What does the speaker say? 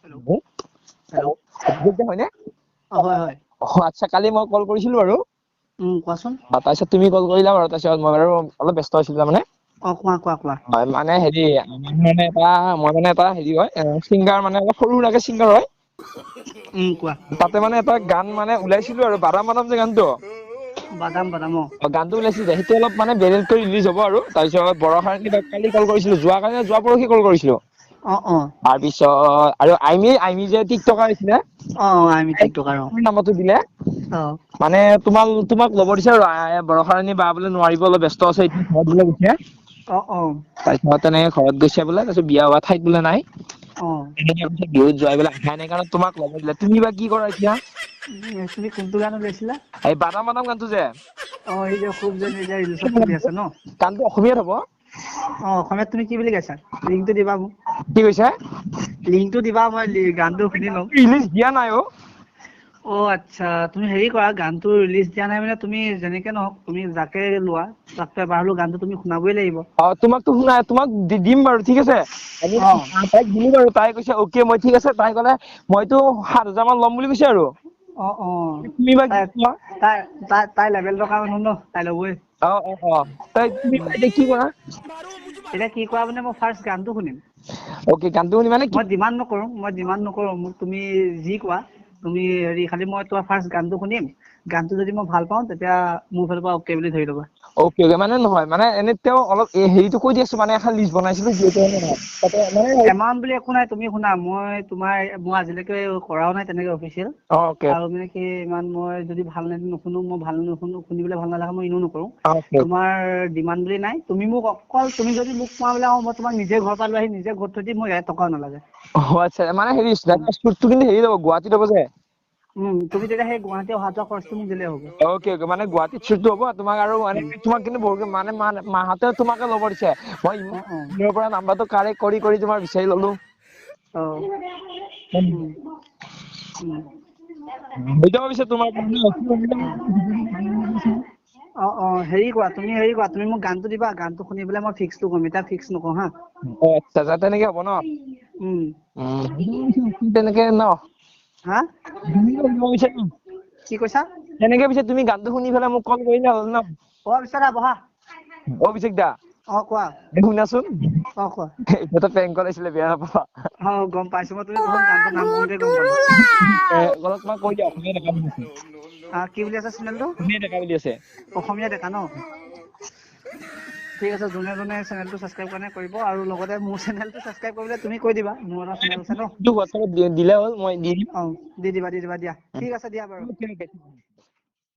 Hello'. Hello'. হয়নে? অ, হয় হয়। অ, আচ্ছা, কালি মই কল কৰিছিলো আৰু কোৱাচোন। তাৰপিছত তুমি কল কৰিলা বাৰু, তাৰপিছত মই বাৰু অলপ ব্যস্ত আছিলো তাৰমানে। অ, কোৱা কোৱা কোৱা। হয়, মানে হেৰি মানে এটা মই মানে এটা হেৰি হয়, ছিংগাৰ, মানে অলপ সৰু সুৰাকে ছিংগাৰ হয়। কোৱা। তাতে মানে এটা গান মানে ওলাইছিলো আৰু বাদাম বাদাম যে গানটো। বাদাম বাদাম, অ। অ, গানটো ওলাইছিল যে, সেইটো অলপ মানে বেলেগ কৰি ৰিলিজ হ'ব আৰু তাৰপিছত বৰষাৰাণী কালি কল কৰিছিলো, যোৱা কালি, যোৱা পৰহি কল কৰিছিলো। অ অ। তাৰপিছত আৰু আইমি আইমি যে টিকটকাৰ আছিলে, অ, আমি টিকটকাৰ, অ। নাম্বাৰটো দিলে। অ। মানে তোমাক ল'ব দিছে আৰু বৰষাৰাণী বা বোলে নোৱাৰিব, অলপ ব্যস্ত আছে এতিয়া, ঘৰত বোলে গৈছে। অ অ। তাৰপিছত তেনেকে ঘৰত গৈছে বোলে, তাৰপিছত বিয়া হোৱা ঠাইত বোলে নাই। অ। তেনেকে কৈছে, বিহুত যোৱাই বোলে আহাই নাই কাৰণে তোমাক ল'ব দিলে। তুমি বা কি কৰা এতিয়া? তুমি কোনটো গান উলিয়াইছিলা? এই বাদাম বাদাম গানটো যে। অ, এই যে খুব যে এতিয়া ৰিলচত চলি আছে ন? গানটো অসমীয়াত হ'ব। অ, অসমীয়াত। তুমি কি বুলি গাইছা? লিংকটো দিবা মোক। কি কৈছা? লিংকটো দিবা, মই গানটো শুনি ল'ম। ৰিলিজ দিয়া নাই অ। অ, আচ্ছা, তুমি হেৰি কৰা, গানটো ৰিলিজ দিয়া নাই মানে তুমি যেনেকে নহওক, তুমি যাকে লোৱা তাকতো এবাৰ হ'লেও গানটো তুমি শুনাবই লাগিব। অ, তোমাকতো শুনাই তোমাক দিম বাৰু, ঠিক আছে। অ। তাইক দিলো বাৰু, তাই কৈছে অ'কে, মই ঠিক আছে। তাই ক'লে মইতো 7,000 মান ল'ম বুলি কৈছে আৰু। অ অ। তুমি বা কি কোৱা? তাই তাই তাই লেভেল থকা মানুহ ন, তাই ল'বই। অ অ অ, তাই তুমি এতিয়া কি কৰা? এতিয়া কি কৰা মানে মই ফাৰ্ষ্ট গানটো শুনিম। অ'কে, গানটো শুনি মানে কি? মই ডিমাণ্ড নকৰো, মই ডিমাণ্ড নকৰো। মোক তুমি যি কোৱা, তুমি হেৰি খালি মই তোমাৰ ফাৰ্ষ্ট গানটো শুনিম। গানটো যদি মই ভাল পাওঁ, তেতিয়া মোৰ ফালৰ পৰা অ'কে বুলি ধৰি ল'বা। অ'কে অ'কে, মানে নহয়, মানে এনে তেওঁ অলপ এই হেৰিটো কৈ দি আছো, মানে এখন লিষ্ট বনাইছিলো যিহেতু, মানে নহয় তাতে মানে এমাউণ্ট বুলি একো নাই। তুমি শুনা, মই তোমাৰ মই আজিলৈকে কৰাও নাই তেনেকে অফিচিয়েল। অ, অ'কে। আৰু মানে কি, ইমান মই যদি ভাল নুশুনো, মই ভাল নুশুনো, শুনিবলৈ ভাল নালাগে, মই এনেও নকৰো। অ'কে। তোমাৰ ডিমাণ্ড বুলি নাই। তুমি মোক অকল তুমি যদি মোক কোৱা বোলে অ, মই তোমাক নিজে ঘৰৰ পৰা লৈ আহি নিজে ঘৰত থৈ দিম, মই এক টকাও নালাগে। অ, আচ্ছা, মানে হেৰি শ্বুটটো কিন্তু হেৰি যাব, গুৱাহাটীত হ'ব যে। তুমি তেতিয়া সেই গুৱাহাটী অহা যোৱা খৰচটো মোক দিলেই হ'ব। অ'কে অ'কে, মানে গুৱাহাটীত শ্বুটটো হ'ব তোমাক আৰু মানে তোমাক কিন্তু বহুত মানে মাহঁতে তোমাকে ল'ব দিছে। মই অ অ ইমান পৰা নাম্বাৰটো কালেক্ট কৰি কৰি তোমাৰ বিচাৰি ল'লো। অ উম উম হৈ যাব পিছে তোমাৰ। অ অ, হেৰি কৰা, তুমি হেৰি কৰা, তুমি মোক গানটো দিবা, গানটো শুনি পেলাই মই ফিক্সটো কৰিম। এতিয়া ফিক্স নকৰো হা। অ, আচ্ছা আচ্ছা, তেনেকে হ'ব ন? উম। তেনেকে ন? হা? কি কৈছা? তেনেকে পিছে তুমি গানটো শুনি পেলাই মোক কল কৰিলে হ'ল ন? অ, বিচৰা বহা। অ, অভিষেক দা। অ, কোৱা। এই শুনাচোন। অ, কোৱা। এটা প্ৰেংক কল আহিছিলে, বেয়া নাপাবা। অ, গম পাইছো মই, তুমি প্ৰথম গানটোৰ নাম কওঁতে গম পালো। অলপ তোমাক কৈ দিয়া, অসমীয়া ডেকা বুলি আছে। কি বুলি আছে চেনেলটো? অসমীয়া ডেকা বুলি আছে। অসমীয়া ডেকা ন? ঠিক আছে, যোনে যোনে চেনেলটো ছাবস্ক্ৰাইব কৰা নাই কৰিব, আৰু লগতে মোৰ চেনেলটো ছাবস্ক্ৰাইব কৰিবলৈ তুমি কৈ দিবা, মোৰ এটা চেনেল আছে ন। হোৱাটছএপত দিলে হ'ল, মই দি দিম। অ, দি দিবা, দি দিবা দিয়া। ঠিক আছে দিয়া বাৰু। Okay, okay.